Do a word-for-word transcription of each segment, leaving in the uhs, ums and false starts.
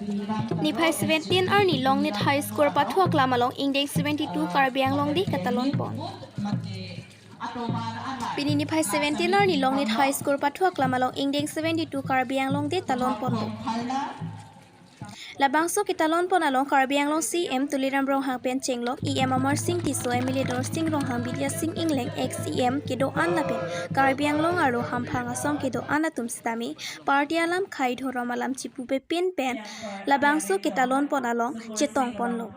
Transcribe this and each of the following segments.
Niphai seventeen arni Longnit High School pathu aklam along ingdeng seventy-two Karbi Anglong Day katalon pon. Pini niphai seventeen arni Longnit High School pathu aklam along ingdeng seventy-two Karbi Anglong Day talon ponlo. Labangso ketalon pon along Karbi Anglong C M Tuliram Ronghang pen chenglok E M Amar Sing Tisso, M L A Dorsing Ronghang, Bidya Sing Engleng, ex E M kedo-an lapen Karbi Anglong arlo hamphang asong kedo-an atum sitame party alam khei dhorom alam chipupe pin pen labangso ketalon pon along chetong ponlo.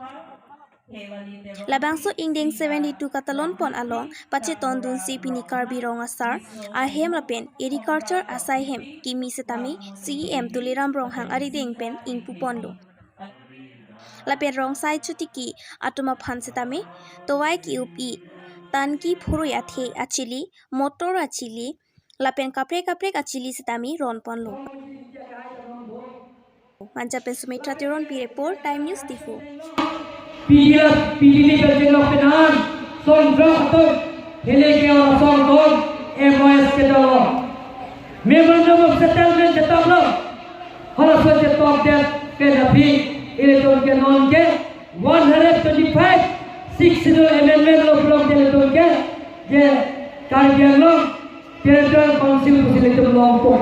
Labangso ingdeng seventy-two katalon pon along pachetong dunsi pini Karbi Rong Asar ahem lapen agriculture asai hem kimi sitame C E M Tuliram Ronghang arideng pen ingpu ponlo. Lapen rong sai chotiki atum aphan sitame tovar ki-up-i, tanki phurui athe achili, motor achili, lapen kaprek kaprek achili sitame ron ponlo. Manja pen Sumitra Teronpi report, Time News Diphu. Pidila, pidili beljen lok penan, song drop atum, hele ke ora song dong, M O S kedolo. Memorandum of Settlement chetoklo. Halaso chetok det pen aphi, ilitum ke non ke one hundred twenty-five, Sixth Schedule Amendment lo pulote ilitum ke, je Karbi Anglong Territorial Council pusi ilitum longpo.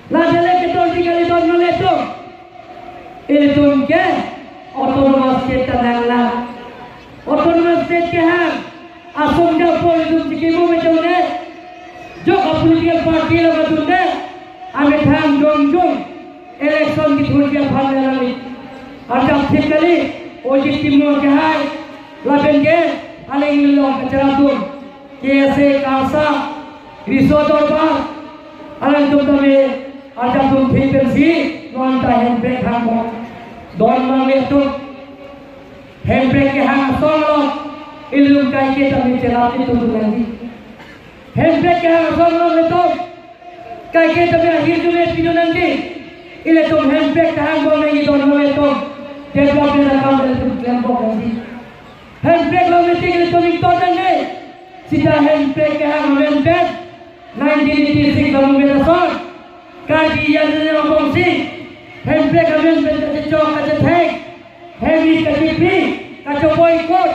Ladak le ketor di kali don male tum. Ilitum ke autonomous state ta nanglang. Autonomous state kehang asong japo ilitum chikimo metung ne. Jok a political party lo matung ne. Amethang jongjong election kithurji aphan nanglang. Arjap thik kali, Ojit Timung kehai, lapen ke, aling long kacharatum. K S A, KASA, Riso Dorbar, alangtum tame arjap dun thik pensi, non ta handbrake hang mo. Don mame atum, handbrake kehang asong lo, ilitum kaike tame cherap itum tu nangji. Handbrake kehang asong lo ilitum, kaike tame ahirjume pidun nangji. Ilitum handbrake kehang bom nangji don mame atum, development akam ilitum klem bom nangji. Handbrake lo meeting ilitum ington nangji. Sita handbrake kehang amen pen nineteen eighty-six amendment asor Karbi Anglong angbongsi handbrake amen pen kachechok kachetheng, hem-it kachipri, kachoboikot,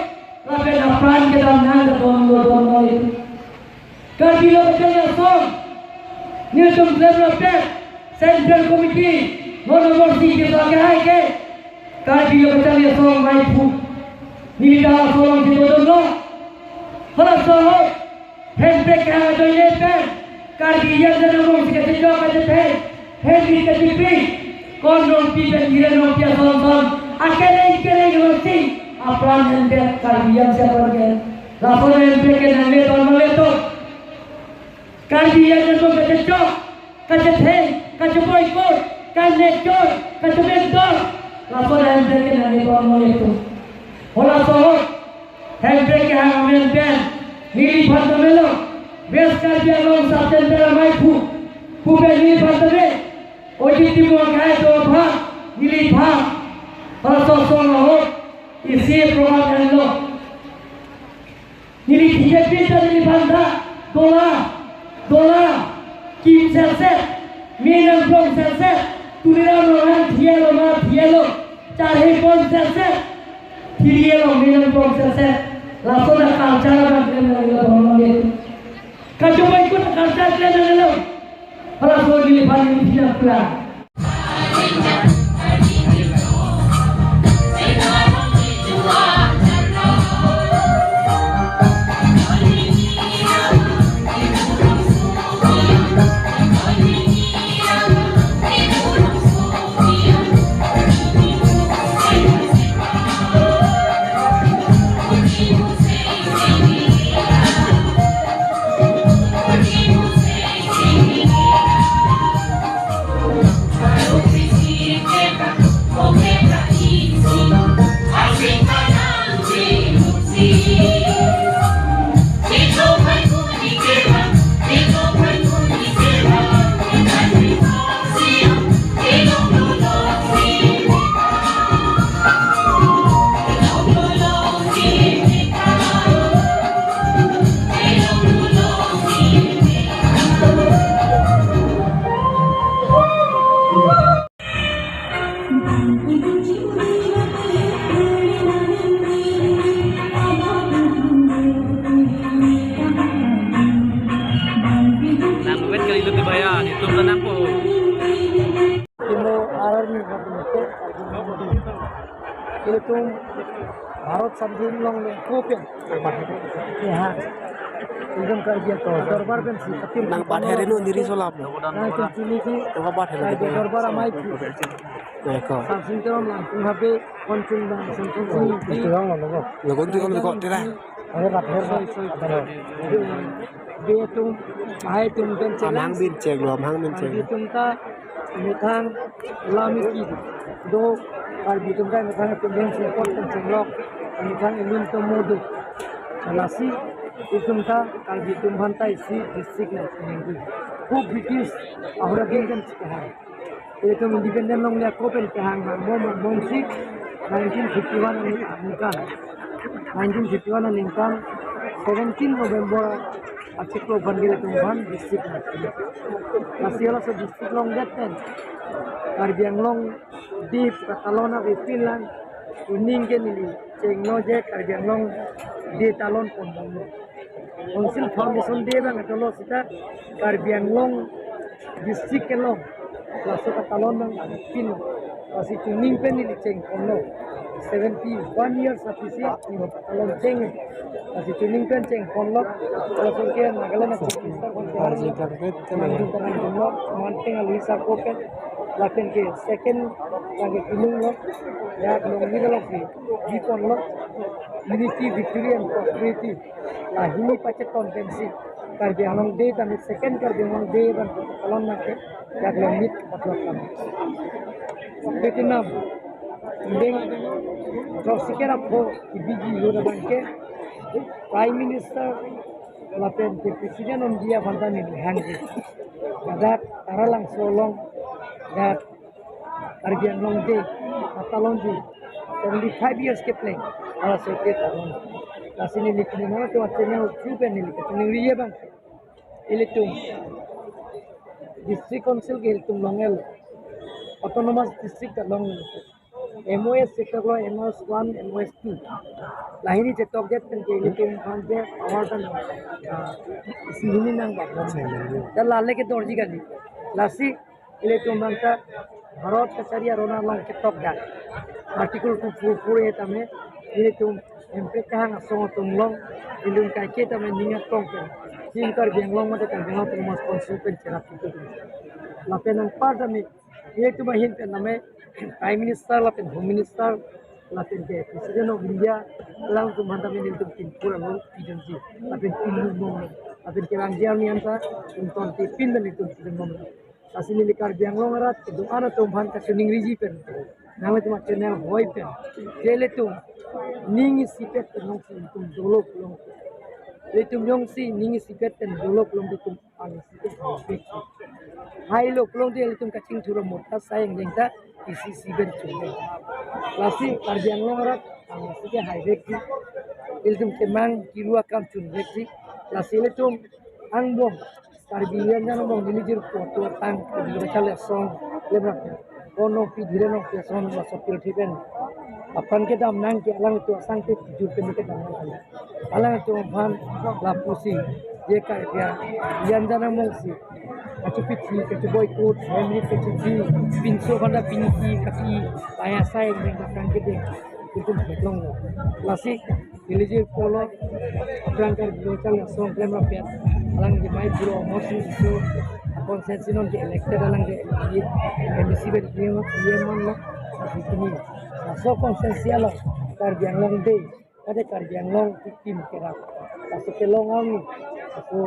lapen apran kedam nang kedon lo don lo ilitum. Karbi lo kacharli asong, nelitum klemlo pen Central Committee, non nomor six ke so ke hai ke, Karbi lo kacharli asong maiphu. Neli ta laso alongsi dodunlo. Halaso ahut, handbrake kehang ajoine pen, Karbi Anglong angbongsi kachechok kachetheng, hem-it kachipri, kon Rongpi pen Hiren Rongpi ason son, akereng kereng alongsi apran hendet Karbi Anglong si apran ke. Laso handbrake ke nangle don male tum. Karbi Anglong angbong kachechok, kachetheng, kachoboikot, kanekchor, kachomendor. Laso handbrake ke nangle don male tum. Halaso ahut, handbrake kehang amen pen neliphan tame lo, West Karbi Anglong Sub Central amaiphu, pupen neliphan tame, Ojit Timung akhai do aphan, neliphan, halaso asong ahut, isi program henlo. Neli B J P ta neliphan ta, dola, dola, kim serset, me nangplong serset, Tuliram Ronghang thiyelo ma thiyelo, charhe pon serset, thiriyelo me nangplong serset, laso ta culture abang klem nangnelo don male tum. Kachoboikot culture klem nangnelo. Halaso neliphan neli phinang pulang. Ilitum Bharat Sadhin Long le ko pen. Ya. Ilitum Karbi Dorbar pensi atin nang bat heri no diri solap. Nangtum chini si. Nang bat heri Karbi no. Dorbar amei si. Eko. Samsung Teron Langkung Habe, Konchung Bang, Samsung Sing. Itu yang mana kok? Lagun tu kalau kok tera. Ada bat heri. Sorry, sorry. Ada. Be atum, hai atum pen challenge. Amang bin chek lo, amang bin chek. Karbi atum ta, methang, lamiki, do, Karbi atum ta, methang atum pen support pen chenglok, methang ilun atum modu. Lasi, itum ta, Karbi atum aphan ta isi district na, nenggu. Hub British, ahora din kan chikahai. Ilitum independent longle ako pen kehang bang bom bom si nineteen fifty-one aningkan. Nineteen fifty-one aningkan seventeen November achiklo aphan ilitum aphan district. Lasi halaso district longdet pen Karbi Anglong Day patalon ave pinlang, kuning ke neli chengno je Karbi Anglong Day talon pon bang. Council Foundation Day bang atolo sita Karbi Anglong district kelong laso katalon nang pin. Lasi chuning pen neli chengponlo. Seventy-one years aphi si katalon cheng. Lasi chuning pen chengponlo. Laso ke Nagaland Chief Minister kon ke Arjun Tarang Jumlo, Manteng Alisa Kopen, lapen ke second lagi kunung lo, ya long ni lo si, di pon lo, unity, victory and prosperity. Lahini pacheton pensi Karbi Anglong Day tame second Karbi Anglong Day bang patalon nangke yak lemit patlok kami. Vietnam deng Josiker apho ibiji lo bangke Prime Minister lapen ke President on dia banta ni hangji. Dak Taralangso along dak Karbi Anglong Day patalonji seventy-five years ke pleng. Halaso ke talon. Lasi neli kini nang tu channel through pen neli kachini riye bang. Ilitum District Council ke ilitum long-el. Autonomous District along M O S chetok lo, M O S one, M O S two. Lahini chetok det pen ke ilitum aphan ke power kan, ah, isi hini nang bak. Dan lale ke dorji kali. Lasi ilitum bangta Bharat kachari arona lang ketok dak. Article two four four A tame ilitum M P kahang asong atum long ilitum kaike tame ning atong pen. Sim Karbi Anglong mate Karbi Anglong Autonomous Council pen cherap itu. Lapen anpar tame ilitum ahin pen tame Prime Minister lapen Home Minister lapen ke President of India alangtum aphan tame ilitum tin pura lo pidunji. Lapen tin mong lapen ke rangji arni anta ilitum tin pin dan ilitum pidun mong. Lasi neli Karbi Anglong arat kedo-an atum aphan kachiningriji pen. Nang ilitum channel hoi pen. Je ilitum ning isipet pen nongsi ilitum dolok long. Ilitum jongsi ning isipet pen dolok long ilitum ang isipet hai bek. Hai lok long ilitum kachingthur mot ta sayang deng ta isi isi ben chunde. Lasi Karbi Anglong arat ang isipet hai bek. Ilitum kemang kiru akam chun bek. Lasi ilitum angbong Karbi Anglong angbong neli jirpo atum atang Karbi Anglong chale asong lemrak. Kono pidire nong ke asong laso pil thipen. Aphan kedam nang ke alangtum asang ke pijur ke kedam nang. Alangtum aphan lapusi je Karbi Anglong angbong si kachipithi, kachiboycott, family kachithi, pinso banda pinki, kapi, paya sai, yang datang ke ding. Ilitum betlong lo. Lasi village polo, aphrang Karbi Anglong chale asong klemrappet, alang ke mai puro mosi isu, constituency non ke elected alang ke M D C ben iye man lo, lasi kini. Laso constituency along Karbi Anglong Day, kade Karbi Anglong victim kerap. Laso kelong arni, laso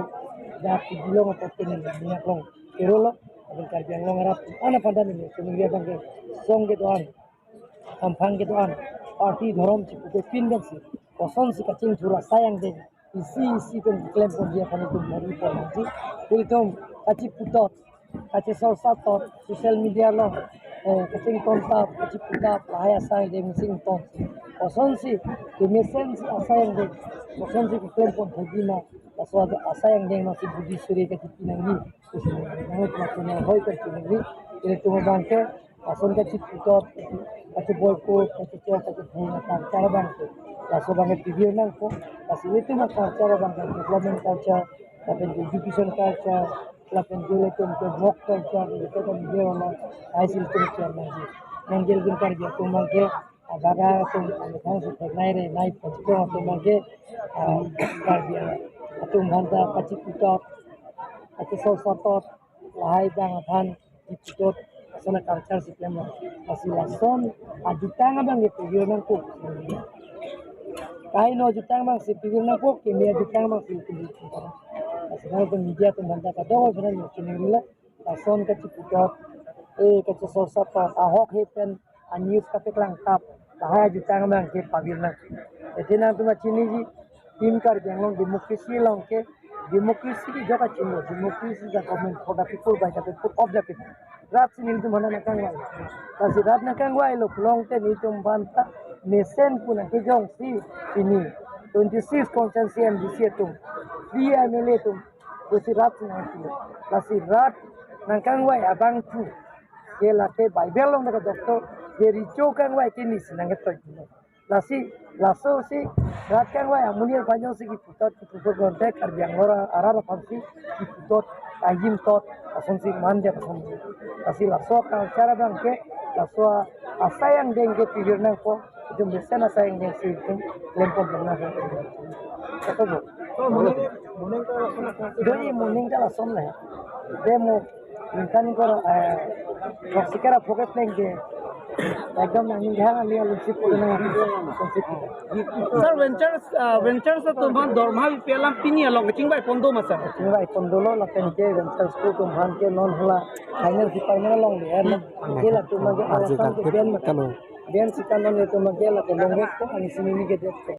jati bilong atau kini minyak long kerolo, lapen Karbi Anglong arat, ana pandan ini, kini dia bangke, song kedo-an, kamphang kedo-an, party dhorom chipupe pin pensi, kosonsi kachingthur asai angdeng, isi isi pen klem ponji aphan itum mari pon nangji, ilitum kachiputot, kachisorsa tot, social media along, eh, kachington tap, kachipu tap, lahai asai angdeng sington. Kosonsi, kemesensi asai angdeng, kosonsi keklem pon thekji ma, laso asai angdeng masi budi suri kachipi nangji. Nang ilitum channel hoi kachipi nangji, ilitum bangke, ason kachiputot, kachiboycott, kachichok, kachibheng, culture bangke. Laso bangke pivir nangpo, lasi ilitum culture bangke development culture, lapen education culture, lapen ilitum ke mock culture, ilitum ke video lo, ai si ilitum channel nangji. Nangkel gun Karbi atum abang ke, ah, baga atum, ah, methang si thek nai re nai pachikong atum abang ke, ah, Karbi atum aphanta kachiputhot, kachisorsathot, lahai abang aphan chiputhot, lason a-culture si klemlo. Lasi lason ajutang abang ke pavir nangkok. Kaino ajutang abang si pavir nangkok, kimi ajutang abang si pavir nangkok. Lasi nangtum media atum aphanta kadokave nang chiningri la. Lason kachiputhot, eh, kachisorsathot, ahok he pen a-news kapeklangtap, lahai ajutang abang ke pavir nang. Athe nangtum chiniji, Team Karbi Anglong democracy along ke, democracy ke jok kachinilo, democracy is the government for the people, by the people, of the people. Rat si nelitum aphanta nangkangvai. Lasi rat nangkangvailo pulote nelitum aphanta mesen pu nangkejongsi pini twenty-six constituency M D C atum, three M L A atum, pusi rat si nangkilo. Lasi rat nangkangvai abang thu ke lake Bible along nangkedokto, je recho kangvai ke nisi nangketoi. Lasi laso si rat kangvai amonit aphan jongsi kiputhot kiputhot konte Karbi Anglong arat aphan si kiputhot, ajim thot, asonsi manja asonsi. Lasi laso culture abang ke, laso asai angdeng ke pavir nangkok, itum mesen asai angdeng si itum klempon pon nang. Kato bo. Moning, moning ta lason. Doji moning ta lason le. Demo ningkan ingkoi, eh, throksi kre ra phongo pleng ke. Ekdom nangning hang ani alun si pon nang. Sir, Ventures, ah, Ventures atum aphan dorma pipi alam pini along kachingvai pon do ma, sir? Kachingvai pon dolo, lapen ke Ventures atum aphan ke non hala finance department along le, eh, ke latum abang ke alasan ke ben ma. Kalo. Ben sita non atum abang ke lake longvek ko, ani sini ni ke det ko.